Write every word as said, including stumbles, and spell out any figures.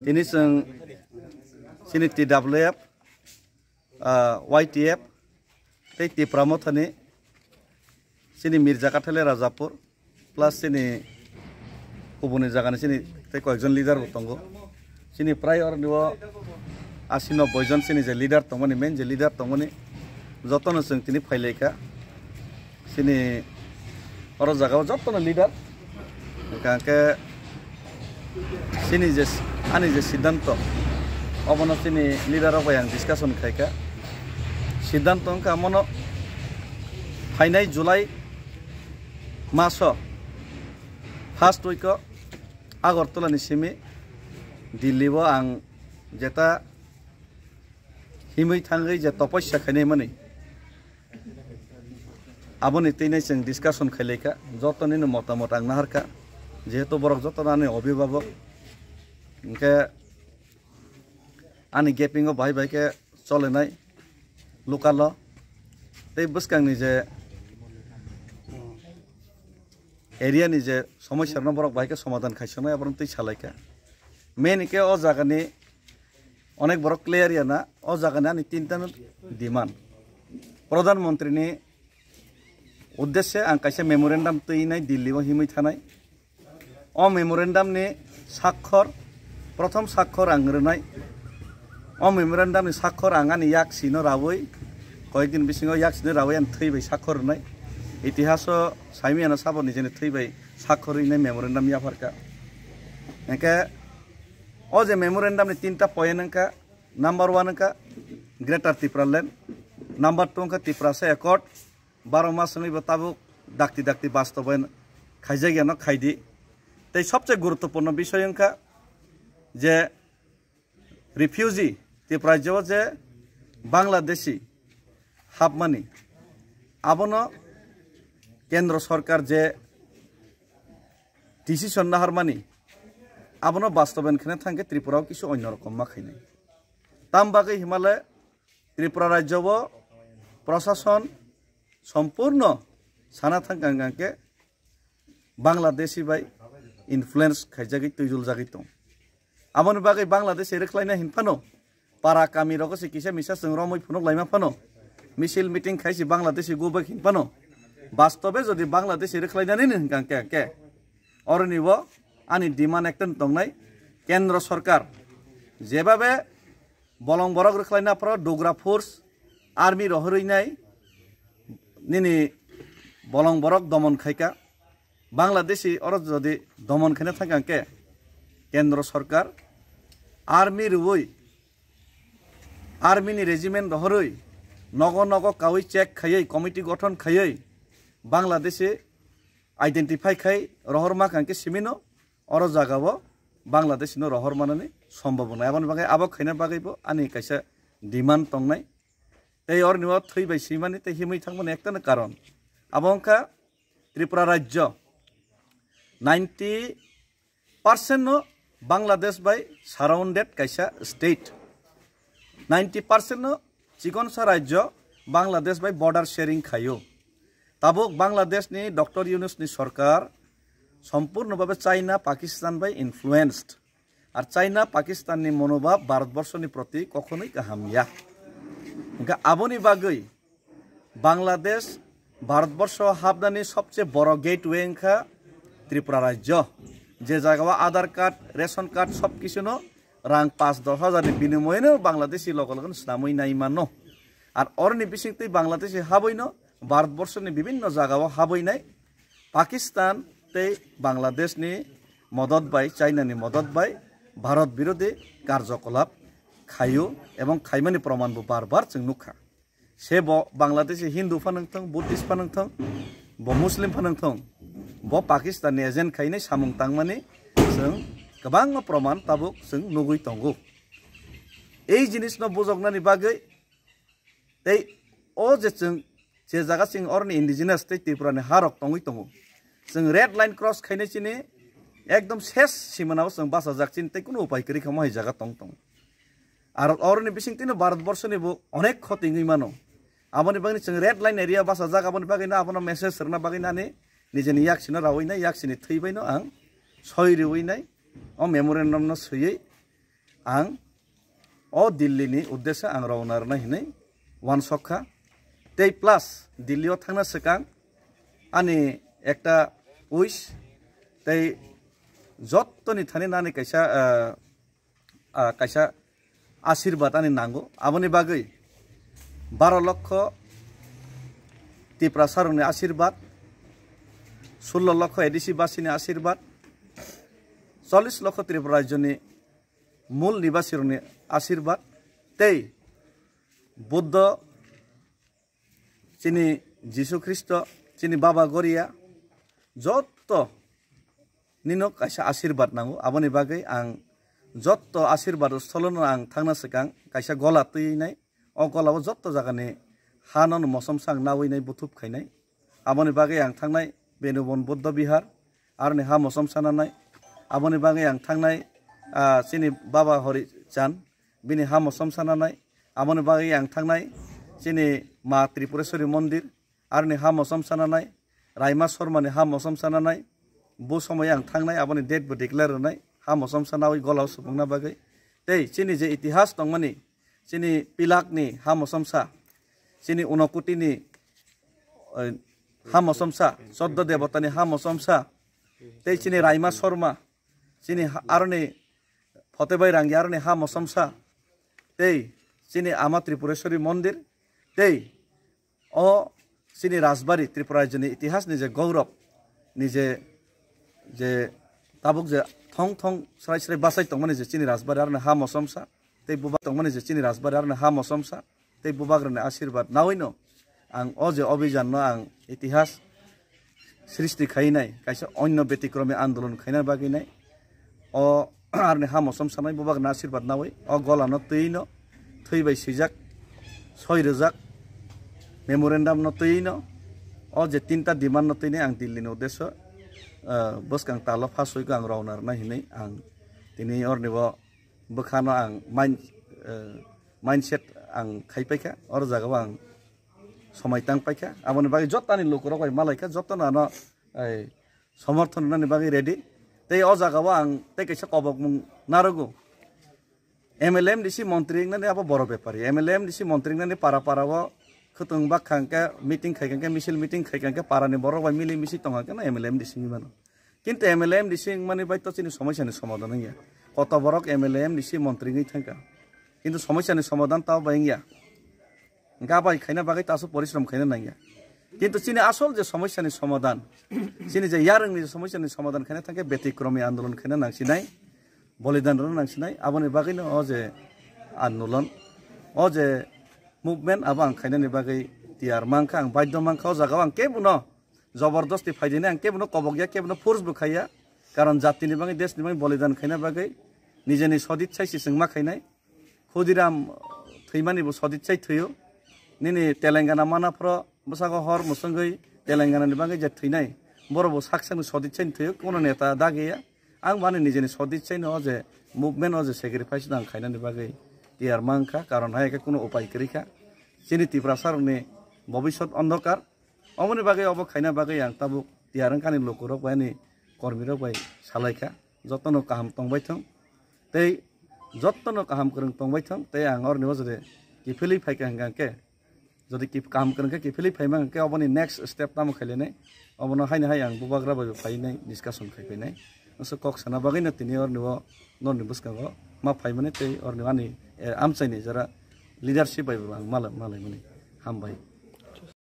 Tini chwng chini T W F, ah, Y T F, tei Tipra Mothani, chini Mirja Kathele Rajapur, plus chini kubuni jagani chini tei koyekjon leader bo tongo. Chini prai oroni o asi nobboi jon chini je leader tongmani, main je leader tongmani, jotono chwng tini phailaikha. Chini oro jagao jotono leader. Hwnkha hwnkhe chini je, ani je siddhanto, obono chini leader rok bai ang discussion khaikha. Siddhanto wngkha omono phainai July maso first week o Agartala ni simi Delhi o ang jeta himwi thangwi je topossa khainai mani, aboni twi nai chwng discussion khailaikha, jotonino motamot ang naharkha, jehetu borok jotono ani obhibhabok, hwnkhe ani gapingo bahai bahai khe cholenai local o tei bwskangni je area ni je somosya rokno borok bahai khe somadhan khaisonai, aborok twi salaikha. Main hwnkhe o jagani onek borok clear ya na, o jagani ani tinta no demand. Pradhan Mantri ni uddeshe ang kaisa memorandum twinai Delhi o himwi thanai. O memorandum ni sakhor, prothom sakhor ang rwnai. O memorandum ni sakhor ang ani yaksino rawi, koyekdin bisingo yaksino rawi ani thwi bai sakhor rwnai. Itihaso saimiyano sabo nijeni thwi bai sakhor rwnai memorandum yapharkha. Hwnkhe o je memorandum ni tinta point wngkha, number one wngkha Greater Tipraland, number two wngkha Tiprasa Accord, baro mas wngwi bo tabuk dakti dakti bastobayan khaijak yano khaidi. Tei sobse guruttopurno bisoi wngkha je refugee, Tripura rajyo je Bangladeshi hapmani, abono kendro sorkar je decision naharmani, abono bastobayan khwna thangkhe Tripura o kisu onno rokom ma khainai. Tam bagwi himale Tripura rajyo o prosason sompurno sana thang kang kang khe Bangladeshi bai influence khaijagwi twijuljagwi tong. Aboni bagwi Bangladeshi rwkhlaina hin phano, para kami rogo se kisa misa chwng romwi phunuk laima phano, misil meeting khai se Bangladeshi gubak hin phano, bastobe jodi Bangladeshi rwkhlainani hwnkha khe, khe oroni bo ani demand ekta tongnai, kendro sorkar jebabe bolong borok rwkhlaina phoro dogra force, army rohorwi nai nini bolong borok domon khaika. Bangladeshi oro jodi domon khaina thangkha hwnkhe kendro sorkar army rwui, army ni regiment rohorwi nogo nogo kaui check khaiwi committee gothon khaiwi Bangladeshi identify khai rohor ma kang khe simino oro jagao Bangladesh no rohor manani sombobona. Aboni bagwi abo khaina bagwi bo ani kaisa demand tongnai. Tei oroni o thwi bai simani tei himwi thangmani ekta no karon. Abo wngkha Tripura rajyo ninety percent no Bangladesh bai surrounded kaisa state. Ninety percent no chikonsa rajyo Bangladesh bai border sharing khaio. Tabuk Bangladesh ni Doctor Yunus ni sorkar sompurno babe China, Pakistan bai influenced. Ar China, Pakistan ni monobhab Bharat borsho ni proti kokhonoi kaham ya. Hingkhe aboni bagwi Bangladesh Bharat borsho hapnani sobse boro gateway wngkha Tripura rajyo. Je jagao Aadhaar card, ration card sob kisu no rang paanch dosh hajar ni binimoyeno Bangladeshi logo logo no swnamwi nai mano. Ar oroni bisingtwi Bangladeshi habwi no Bharat borsho ni bibinno jagao habwi nai. Pakistan tei Bangladesh ni modot bai, China ni modot bai Bharat birodhi karjokolap khaio ebong khaimani proman bo bar bar chwng nukha. Se bo Bangladeshi Hindu phano wngthong, Buddhist phano wngthong, bo Muslim phano wngthong, bo Pakistan ni agent khainai samung tangmani chwng kwbangma proman tabuk chwng nugwi tongo. Ei jinisno bujoknani bagwi tei o je chwng je jaga chwng oroni indigenous tei Tripura ni harok tongwi tongo, chwng red line cross khainai chini ekdom ses simanao chwng bachajak chini tei kunu upai kwrwi kha mohai jaga tong tongo. Ar oroni bisingtwino Bharat borsho ni bo onek khoti wngwi mano. Aboni bagwi chwng red line area bachajak, aboni bagwino abono message rwna bagwi nani nijeni yaksino rawi nai, yaksini thwi baino ang soi riwi nai, o memorandum no swiwi ang o Delhi ni uddesyo ang rwna rwna hinwi uansukha. Tei plus Delhi o thangna swkang ani ekta wish, tei jottoni thani nani kaisa, ah, ah, kaisa asirbat ani nango. Aboni bagwi baro lokho Tiprasa rokni asirbat, sullo lokho A D C basini asirbat, chollish lokho Tripura rajyoni mul nibasi rokni asirbat, tei Buddho, chini Jisu Khristo, chini Baba Goria, jotto nino kaisa asirbat nango. Aboni bagwi ang jotto asirbat stholono ang thangna swkang kaisa gola twi nai. O gola o jotto jagani hano no mosom sang nawi nai, buthup khainai. Aboni bagwi ang thangnai Benubon Buddha Bihar, aroni ha mosom sananai. Aboni bagwi ang thangnai, ah, chini Baba Hori Chan, bini ha mosom sananai. Aboni bagwi ang thangnai chini Ma Tripureshwari Mondir, aroni ha mosom sananai. Raima Sharma ni ha mosom sananai. Bo somoy ang thangnai, aboni date bo declare rwnai, ha mosom sanawi gola o supungna bagwi. Tei chini je itihas tongmani, chini Pilak ni ha mosom sa, chini Unokoti ni, eh, ha mosom sa, Choddo Debota ni ha mosom sa, tei chini Raima Sharma, chini ha-, aroni Photebai Rangi aroni ha mosom sa, tei chini Ama Tripureshwari Mondir, tei o chini Rajbari, Tripura rajyoni itihas ni je gourob, ni je, je tabuk je thong thong srai srai bachai tongmani je chini Rajbari aroni ha mosom sa, tei bubak tongmani je chini Rajbari aroni ha mosom sa, tei bubagrani asirbat nawino ang o je obijan no ang itihas srishti khainai, kaisa onyo betikromi andolon khaina bagwi nai. O aroni ha mosom sanai, bubagrani asirbat nawi o gola no twi no thwi bai swijak, soi rwjak memorandum no twi no, o je tinta demand no twi nai ang Delhi ni uddesyo, ah, bwskang talo phasoi ko ang rwna rwna hinwi ang tini oroni bo bwkhano ang mind, eh, mindset ang khai paikha, oro jagao ang somai tang paikha. Aboni bagwi jottoni lukurok bai malaikha, jottono ano, eh, somorthon rwnani bagwi ready. Tei o jagao ang tei kaisa kobokmung narogo. M L A M D C montri wngnani abo boro bepari. M L A M D C montri wngnani para para o khwtwng bak kha hwnkhe, meeting khai kha hwnkhe, misil meeting khai kha hwnkhe, parani borok bai mili misi tong kha hwnkhe no M L A M D C wngwi mano. Kintu M L A M D C wngmani bai to chini somosya ni somadhan wngya. Koto borok M L A M D C montri wngwi thangkha. Kintu somosya ni somadhan tao bai wngya. Hwnkhe abo hai khaina bagwi taso porishrom khaina nangya. Kintu chini asol je somosya ni somadhan, chini je yarwng ni je somosya ni somadhan khaina thangkhe betikromi andolon khaina nangsinai, bolidan rwna nangsinai, aboni bagwi no o je andolon, o je movement abo ang khainani bagwi tiyar mankha, ang baidhyo mankha, o jagao ang kebono jobordosti phaidini ang kebono kobokya, kebono force bo khaiya, karon jatini bagwi, deshni bagwi bolidan khaina bagwi nijeni sodit sai sisingma khainai. Khudiram thwimani bo sodit sai thwiyo. Nini Telangana manaphoro bwsago hor mwswngwi Telangana ni bagwi je thwinai, borok bo sak sakni sodit sai thwiyo, kuno neta dagiya. Ang bani nijeni sodit sai no o je movement o je sacrifice no ang khainani bagwi tiyar mankha, karon hai khe kuno upai kwrwi kha. Chini Tiprasa rokni bobisot ondokar. Oboni bagwi obo khaina bagwi ang tabuk tiyar wngkha ani lukurok bai, ani kormirok bai salaikha. Jotono kaham tongbai thung tei jotono kaham kwrwng tongbai thung tei ang oroni o jodi kiphilwi phaikha hwnkha khe, jodi kip-, kaham kwrwng khe kiphilwi phaima hwnkha khe oboni next step tamo khailainai, obono haino hai ang bubagra bai phainai, discussion khai phainai. Aswk kok sana bagwino tini oroni o norni bwskango ma phaimani tei oroni ani, eh, amchaini jora leadership bai bo ang malai, malaimani. Hambai.